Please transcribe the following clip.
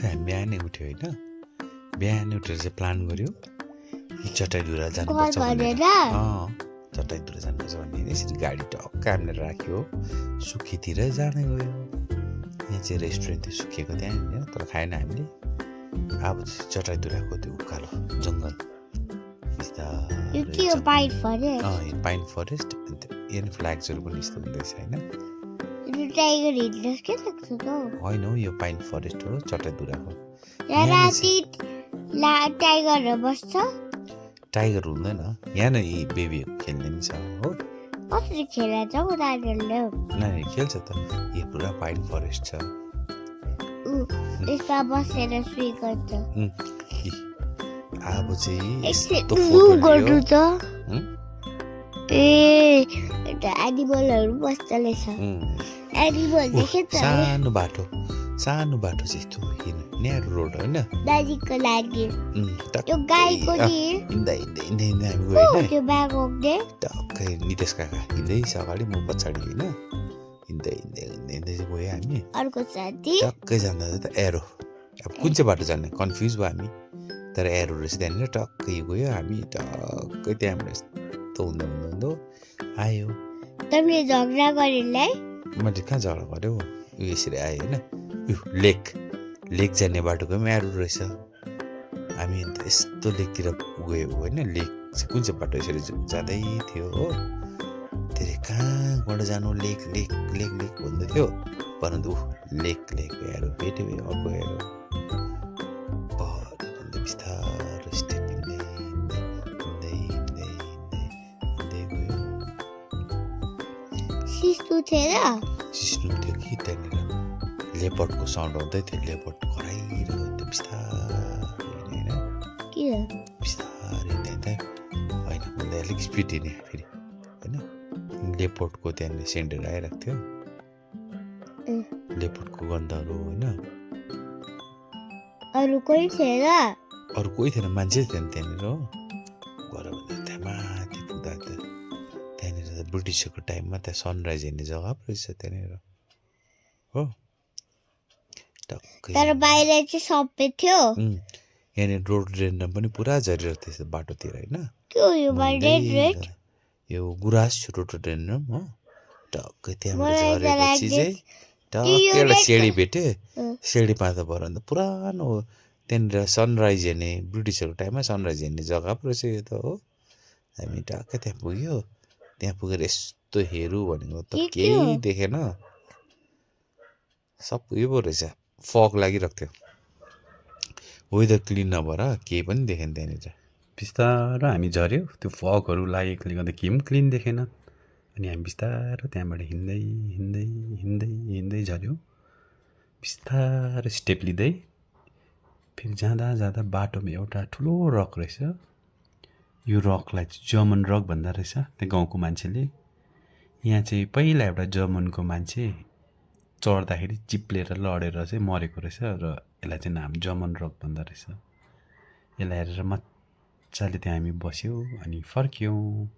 हामी बिहानै उठ्यो होइन बिहानै उठेर चाहिँ प्लान गर्यो चटाइधुरा जानुपर्छ भनेर चटाइधुरा जानुपर्छ भने यसरी गाडी टक्क हामीले राख्यो सुकीतिर जाने गयो यहाँ चाहिँ रेस्टुरेन्ट थियो सुकेको त्यहाँ होइन तर खाएन हामीले अब चाहिँ चटाइधुराको त्यो उकालो जङ्गल पाइन फरेस्ट यहाँ फ्ल्याग्सहरू पनि यस्तो हुँदैछ होइन होइन हौ यो पाइन फरेस्ट हो चटाइधुराको टाइगर हुँदैन यहाँ नै बेबीहरू खेल्ने पनि छ हो नानी खेल्छ त यो पुरा पाइन फरेस्ट छ अब चाहिँ सानो बाटो चाहिँ यस्तो न्यारो रोड होइन दाजीको लागि त्यो गाईको हिँड्दै हामी गयो टक्कै नितेश काका हिँड्दैछ अगाडि म पछाडि होइन हिँड्दै चाहिँ गयो हामी अर्को साथी टक्कै जाँदा त एरो अब कुन चाहिँ बाटो जाने कन्फ्युज भयो हामी तर एरो रहेछ त्यहाँनिर टक्कै गयो हामी टक्कै त्यहाँबाट यस्तो हुँदो आयो तिमीले झगडा गरेलाई मैले कहाँ झगडा गर्यो यसरी आयो होइन लेक जाने बाटोको पनि एरो रहेछ हामी अन्त यस्तो लेकतिर गयो होइन लेक चाहिँ कुन चाहिँ बाटो यसरी जाँदै थियो हो धेरै कहाँबाट जानु लेक भन्दै थियो परन्तु लेक एरो भेट्यो अर्को एरो बिस्तारो स्टेप हिँड्दै गयो सिस्नु थियो कि त्यहाँनिर लेपर्डको साउन्ड आउँदै थियो लेपर्ड कराइरहेको थियो बिस्तारै हिँड्दै होइन भन्दा अलिक स्पिड हिँड्ने फेरि होइन लेपर्डको त्यहाँनिर सेन्टहरू आइरहेको थियो लेपर्डको गन्धहरू होइन अरू कोही थिएन मान्छे थिएन त्यहाँनिर हो गएर भन्दा त्यहाँ माथि पुग्दा त त्यहाँनिर त ब्रिटिसहरूको टाइममा त्यहाँ सनराइज हेर्ने जग्गा पो रहेछ त्यहाँनिर हो तर बाहिर चाहिँ सबै थियो यहाँनिर रोड रेन्डम पनि पुरा झरिरहेको थिएछ बाटोतिर होइन यो गुराँस रोड रेन्डम हो टक्कै त्यहाँबाट झरेपछि चाहिँ टक्कै एउटा सिँढी भेट्यो सिँढीमा त भएर अन्त पुरानो त्यहाँनिर सनराइज हेर्ने ब्रिटिसहरूको टाइममा सनराइज हेर्ने जग्गा पो रहेछ यो त हो हामी टक्कै त्यहाँ पुग्यो त्यहाँ पुगेर यस्तो हेरौँ भनेको त केही देखेन सब उयो पो रहेछ फग लागिरहेको थियो वेदर क्लिन नभएर केही पनि देखेन त्यहाँनिर बिस्तारो हामी झऱ्यो त्यो फगहरू लागेकोले गर्दा केही पनि क्लिन देखेन अनि हामी बिस्तारो त्यहाँबाट हिँड्दै झऱ्यो बिस्तारो स्टेप लिँदै फेरि जाँदा बाटोमा एउटा ठुलो रक रहेछ यो रकलाई चाहिँ जर्मन रक भन्दा रहेछ त्यहाँ गाउँको मान्छेले यहाँ चाहिँ पहिला एउटा जर्मनको मान्छे चढ्दाखेरि चिप्लेर लडेर चाहिँ मरेको रहेछ र यसलाई चाहिँ नाम जर्मन रक भन्दा रहेछ यसलाई हेरेर मजाले त्यहाँ हामी बस्यौँ अनि फर्क्यौँ